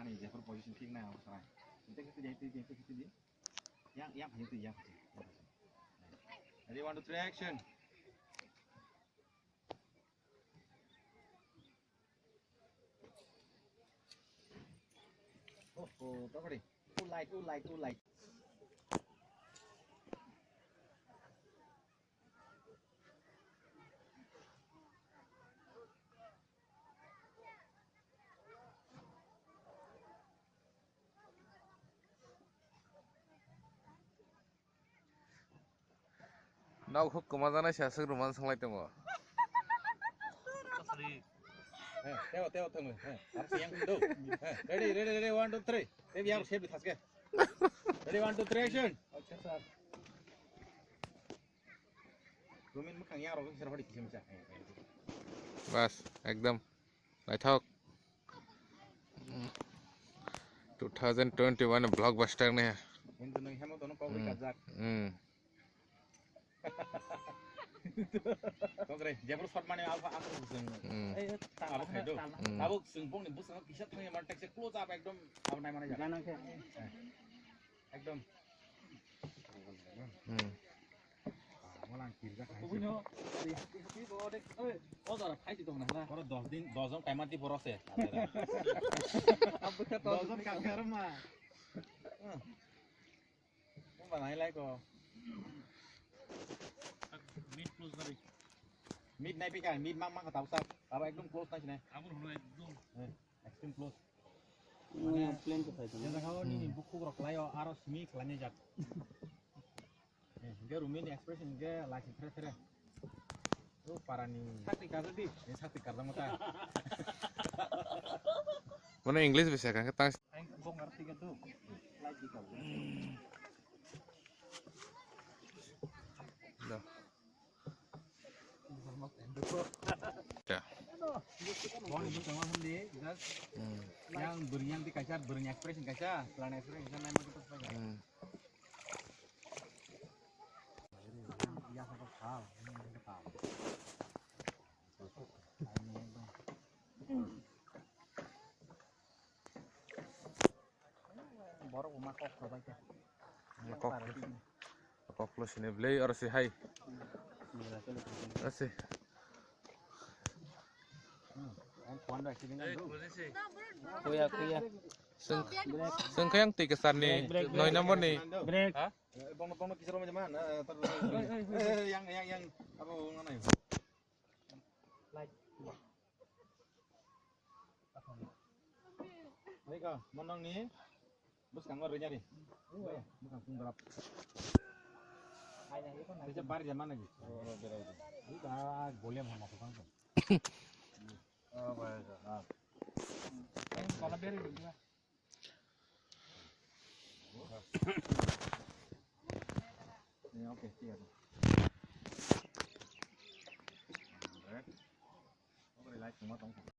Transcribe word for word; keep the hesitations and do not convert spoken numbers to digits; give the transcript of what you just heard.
Ni jephru position thik nai, abo sanai. Tei khe twi, twi, twi, twi, twi. Yang, yang phai twi, yang phai twi, yang phai twi. Ready, one, two, three, action. Oh, oh, property. Too light, too light, too light. Nok huk kwmajaknai se aswk rwmani swngwi tongo. Eh, teo, teo, thangwi. Eh, aro se yang do. Eh, ready, ready, ready, one, two, three. Tei biar shape thaske. Ready, one, two, three, action. Okay, sir. Rumin mwkhang yang rok sir hori kisa misa. Bas, ekdom. Naithok. Two thousand twenty-one blockbuster ni. Hintu nung hemo dono kok ri kajak. Hmm. Kok ri, jebro shot mane alpha akro sung. Hmm. Eh, ta abo khaido. Hmm. Abo sung bong ni busang kisa thang ya man tek se close up ekdom abo nai mane ja. Ganang khe. Ekdom. Hmm. Molang kirja khai. Kubui no, happy, happy birthday. Oi, o jora khai di tong na. Oro dos din, dos jon kaima di borok se. Dos jon kaima ma. Hmm. Mung ba nai lai ko. Mid close na ri. Mid nai pika, mid mak mak ka tau sa. Aba ekdom close na sine. Abur hono ekdom. Eh. Extreme close. Mane, plain to khai tong. Jagao nini bukhuk rok khlaio, aro simi khlainai jak. Eh, hingke Rumin expression hingke lachi thre thre. O parani. Sakti kajak di. Ni sakti kajak mata. Mane English bisa kan ketang. Ang bong ngerti kan tu. Lachi kau. Dah. Ya. Hmm. Yang beriang di kaca, beriang expression kaca, celana expression kaca, naik motor kaca. Hmm. Ya, satu hal, ini yang ketawa. Borok bo ma kok kha bai kha. Kok, kok lo sini belai oro se hai. Oro se. Kuya, kuya. Seng, seng kayang tiga sar ni, noi number ni. Break. Ha? Bono, bono kisar mana? Yang, yang, yang. Apa ngana? Like. Rega, monong ni. Bus kangor renya ri. Bus kangor renya ri. Bisa bar jaman lagi. Ini dah boleh mana tukang tu. Oh, baik. Ah. Kalau beri juga. Ini oke, siap. Oke, like semua tong.